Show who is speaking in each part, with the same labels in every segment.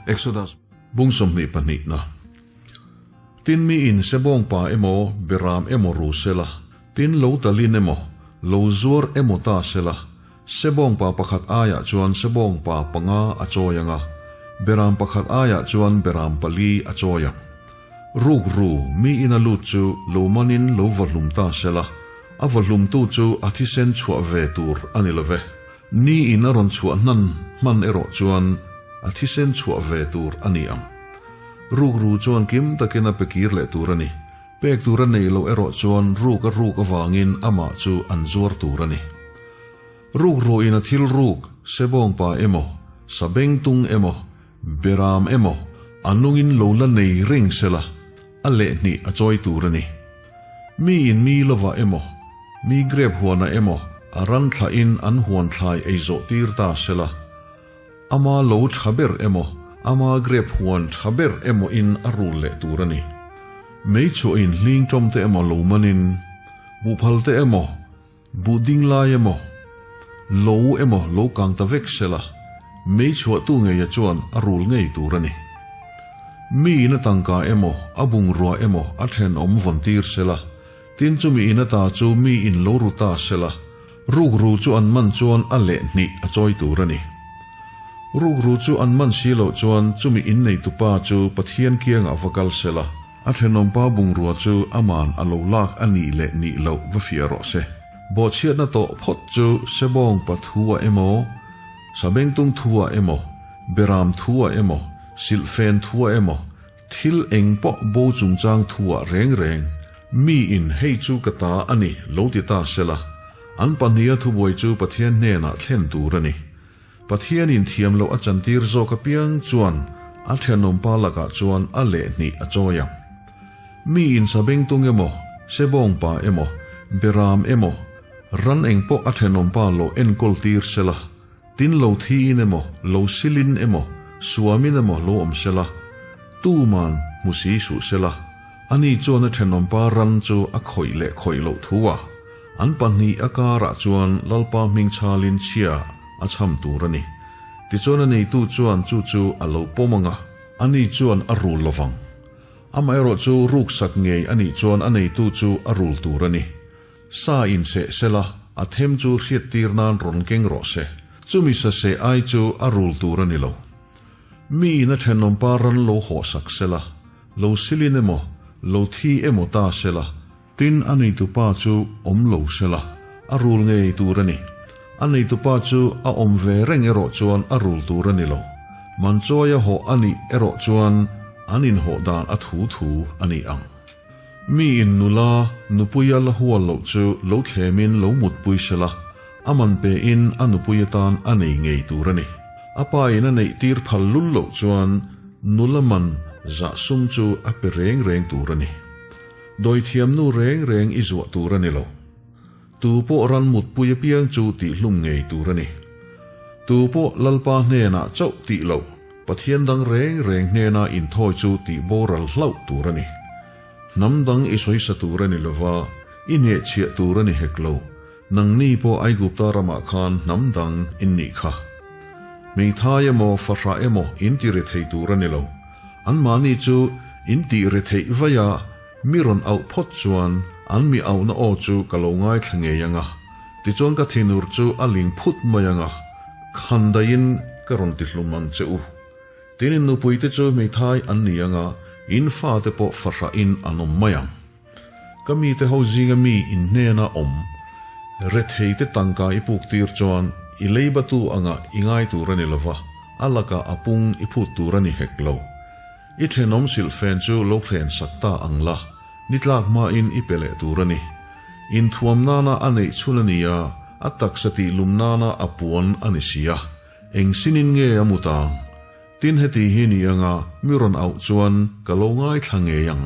Speaker 1: Exodus bung 22 na. Tin mi in sebawng pa emaw beram emaw ru sela, tin lo talin emaw, lo zuar emaw ta sela, sebawng pa pakhat aiah chuan sebawng pa panga a chawi anga, beram pakhat aiah chuan beram pali a chawi ang. Ruk ru mi ina lut chu lo manin lo va hlum ta sela, a va hlumtu chu a thisen chhuah ve tur a ni love. Ni in a rawn chhuah hnan hman erawh chuan a thisen chhuah ve tur a ni ang. Ruk ru chuan kim takin a pe kir leh tur a ni. Pek tur a neih loh erawh chuan ruk a ruk avangin amah chu an zuar tur a ni. Ruk ruin a thil ruk, sebawng pa emaw, sabengtung emaw, beram emaw, a nungin lo la nei reng sela, a lehhnih a chawi tur a ni. Mi in mi lovah emaw, mi grep huanah emaw a ran thlahin an huan thlai ei zawh tir ta sela, ama lo tha ber emaw, ama grep huan tha ber emaw in a rul leh tur a ni. Mei chhuahin hling tawm te emaw lo manin, buhphal te emaw, buh ding lai emaw, lo emaw lo kang ta vek sela, mei chhuahtu ngeia chuan a rul ngei tur a ni. Mi in a tangka emaw, a bungrua emaw a thenawm vawn tir sela, tin chumi in ata chu mi in lo ru ta sela, rukru chu an man chuan a lehhnih a chawi tur a ni. Rukru chu an man si loh chuan chumi in neitupa chu Pathian kiangah va kal sela, a thenawmpa bungrua chu aman a lo lak a nih leh nih loh va fiah rawh se. Bawhchhiatna tawh phawt chu sebawng pathua emaw, sabengtung thua emaw, beram thua emaw, silhfen thua emaw, thil eng pawh bo chungchang thua reng reng, mi in hei chu ka ta a ni lo ti ta sela, an pahniha thubuai chu Pathian hnenah thlen tur a ni. Pathian in thiam loh a chantir zawk apiang chuan a thenawmpa lakah chuan a lehhnih a chawi ang. Mi in sabengtung emaw, sebawngpa emaw, beram emaw, ran eng pawh a thenawmpa lo enkawl tir sela, tin lo thiin emaw, lo silin emaw, suamin emaw lo awm sela, tuman hmu si suh sela, ani chuan a thenawmpa ran chu a khawih leh khawih loh thu a, an pahnih a karah chuan Lalpa hming chhalin chhia a chham tur a ni. Tichuan a neitu chuan chu chu a lo pawm ang a, ani chuan a rul lovang. Amaherawh chu ruksak ngei a nih chuan a neitu chu a rul tur a ni. Sa in seh sela, a them chu hriattir nan rawn keng rawh se. Chumi sa seh ai chu a rul tur a ni lo. Mi in a thenawmpa ran lo hawhsak sela, lo silin emaw, lo thi emaw ta sela, tin a neitupa chu awm lo sela, a rul ngei tur a ni. A neitupa chu a awm ve reng erawh chuan a rul tur a ni lo. Man chawi a hawh a nih erawh chuan an inhawh dan a thu thu a ni ang. Mi in nula, nupuia la hual loh chu lo thlemin lo mutpui sela, a man pein a nupui atan a nei ngei tur a ni. A pa in a neih tir phal lul loh chuan nula man zah sum chu a pe reng reng tur a ni. Dawithiam nu reng reng i zuah tur a ni lo. Tu pawh ran mutpui apiang chu tihhlum ngei tur a ni. Tu pawh Lalpa hnenah chauh tih loh, Pathian dang reng reng hnena inthawi chu tih boral hlauh tur a ni. Hnam dang i sawisa tur a ni lova, i hnehchhiah tur a ni hek lo. Nangni pawh Aigupta ramah khan hnam dang in nih kha. Hmeithai emaw fahrah emaw in ti rethei tur a ni lo. Anmahni chu in tih retheih vaia mi rawn auh phawt chuan an mi auhna aw chu ka lo ngaithla ngei ang a, tichuan ka thinur chu a ling phut mai ang a, khan daihin ka rawn ti hlum ang che u. Tin in nupuite chu hmeithai an ni ang a, in fate pawh fahrahin an awm mai ang. Ka mite ho zinga mi in hnena awm retheite tangka i puk tir chuan i leibatu anga i ngai tur a ni lova, a lakah a pung i phut tur a ni hek lo. I thenawm silhfen chu lo hren sak ta ang la, ni tlak hmain i pe leh tur a ni. Inthuam nana a neih chhun a ni a, a taksa tih lum nana a puan a ni si a, eng sinin nge a mut ang? Tin heti hi ni anga mi rawn auh chuan ka lo ngaithla ngei ang,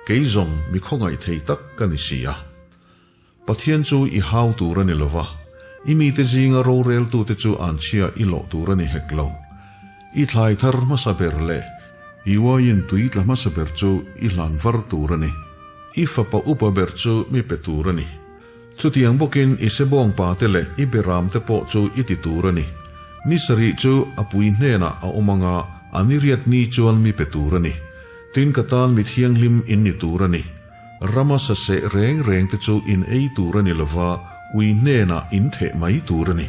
Speaker 1: kei zawng mi khawngaih thei tak ka ni si a. Pathian chu i hau tur a ni lo va, i mite zinga roreltute chu an chhia i lawh tur a ni hek lo. I thlai thar hmasa ber leh i uaiin tui tla hmasa ber chu i hlan var tur a ni. I fapa upa ber chu mi pe tur a ni. Chutiang bawkin i sebawng pate leh i beramte pawh chu i ti tur a ni. Ni sarih chu a pui hnenah a awm anga, A ni riat ni chuan mi pe tur a ni. Tin ka tan mi thianghlim in ni tur a ni. Rama sa seh reng reng te chu in ei tur a ni lova, ui hnenah in theh mai tur a ni.